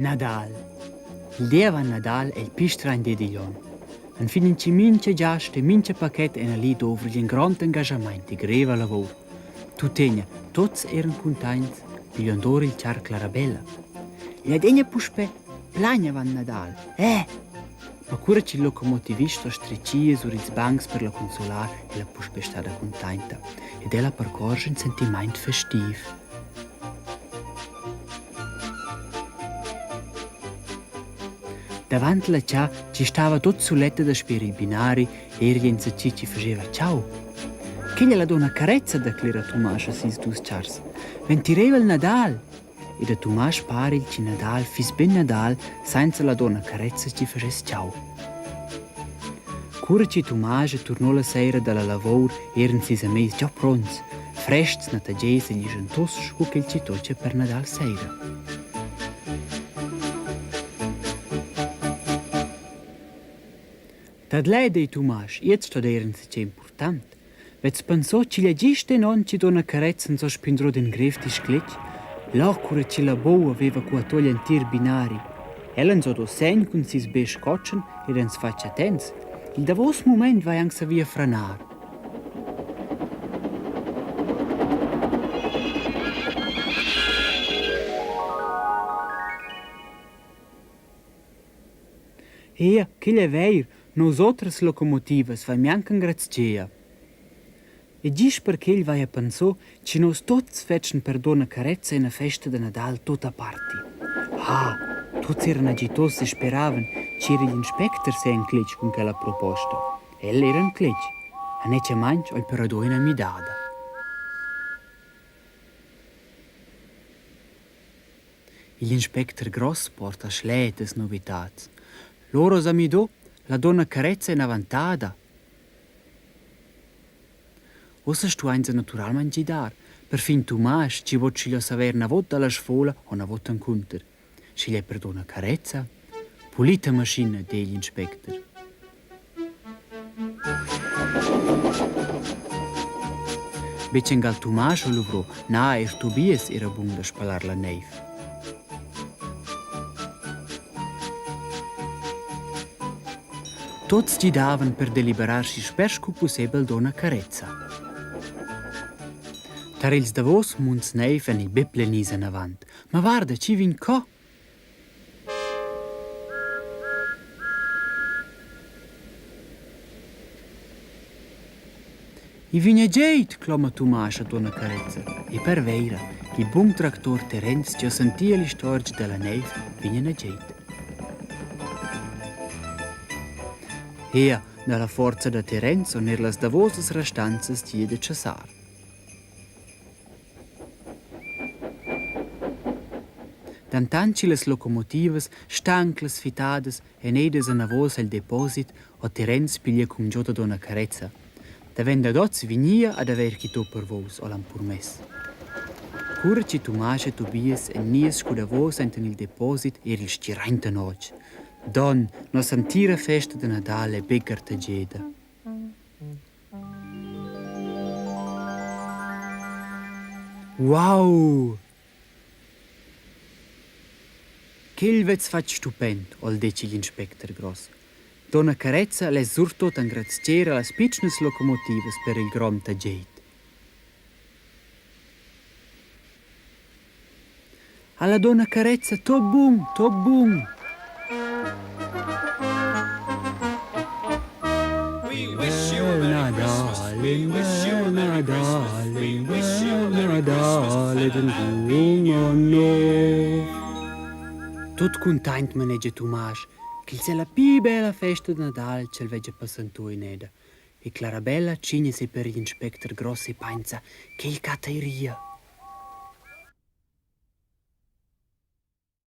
Nadal. Il di avant Nadal è il pli stragn di digl onn. Enfin che mincha giast e mincha paket ena lì dovri in grond engaschamaint e greva lavur. Tuttegna, tots eran cuntaints, pigliond or il char Clarabella. E adegna puspè plagn avant Nadal. Eh! Ma cura ch'il locomotivist ho stretschia sur ils bancs per la consolar, è ella puspè stada cuntainta ed ella percorscha in sentimaint festiv. Davant la chà chi stava tuot suletta dasper il binari eira insacchi chi fascheva ciao. Quella la donna carezza declera Tumasch a seis duos chars. Ventireva il Nadal! Ed a Tumasch par il chi Nadal fiss ben Nadal sainza la donna carezza chi faschess ciao. Cura chi Tumasch turnò la saira da la lavor eiran seis amis già pronts, frests natagiers e glischantos sco quel chi tocca per Nadal saira. Tadlai, dei Tumasch, jetzt sto eir insatgè important. Vez pensò ch'igl è gist en onn chi donna carezza ans ho spindrò d'ün grev discletg? Là cura chi la boua veva cuattò l'entir binari. Ella ans ho do segn cun seis besch cotschen ed ans fatg attents. Il davos mumaint vai anc savia franar. Ea, quigl è vair, nus otras locomotivas vain gnanca ingrazchea. E gist perquegl vaia pensò chi nus tuots fetschan per duonna Carezza üna festa da Nadal tuot aparti. Ha, tuots eran agitos e speravan ch'eir igl inspecter saja incletg cun quella proposta. El era incletg. Anetgamaing ho'l però do üna müdada. Igl inspecter gross porta schletas novitads. Lura sa midò la donna Carezza in avantada. Ussa stuainsa naturalmein gidar, perfin Tumasch chi vot schiglio saver navot dalla sfola o navot encunter. Sch'igl ei per donna Carezza, pulita maschina, di igl inspecter. Betg engal Tumasch ha luvrò, na, er Tobias era bun da spalar la neiv. Tuts gidavan per deliberar schi spert sco pussebel donna Carezza. Tar ils davos munts neiv en il be plenis enavant. Ma guarda, chi vegn co? I vegn a geit, cloma Tumasch a donna Carezza. E per veira, il bun tractor Terenz chi ha sentia l'istorgia da la neiv vegn a geit. Ea, dalla forza da Terenz on er las davosas restanzas gia da tschessar. Dantant chi las locomotivas, stanclas, fittadas èn idas anavos el deposit ho Terenz piglia cumgiò da donna Carezza. Davent dad hoz vegnia ad avair quitò per vus, ho l'ampermess. Cura chi Tumasch e Tobias èn gnias scu davos ainten il deposit eir il stgiraint da notg. Don, nossa entira festa da Nadal è be gartegieda. Wow! Quel vez fatg stupent, ho'l detg igl inspecter gross. Donna Carezza less surtut engraziar a las pitschnas locomotivas per il grond agid. Alla donna Carezza tot bun, tot bun. Nadal ed ün bun on nouv. Tut cuntaint manegia Tumasch ch'el sia la pli bella festa da Nadal ch'el vegia passantò in eda. E Clarabella tschigna si per igl inspecter gross e painsa ch'el catta ir.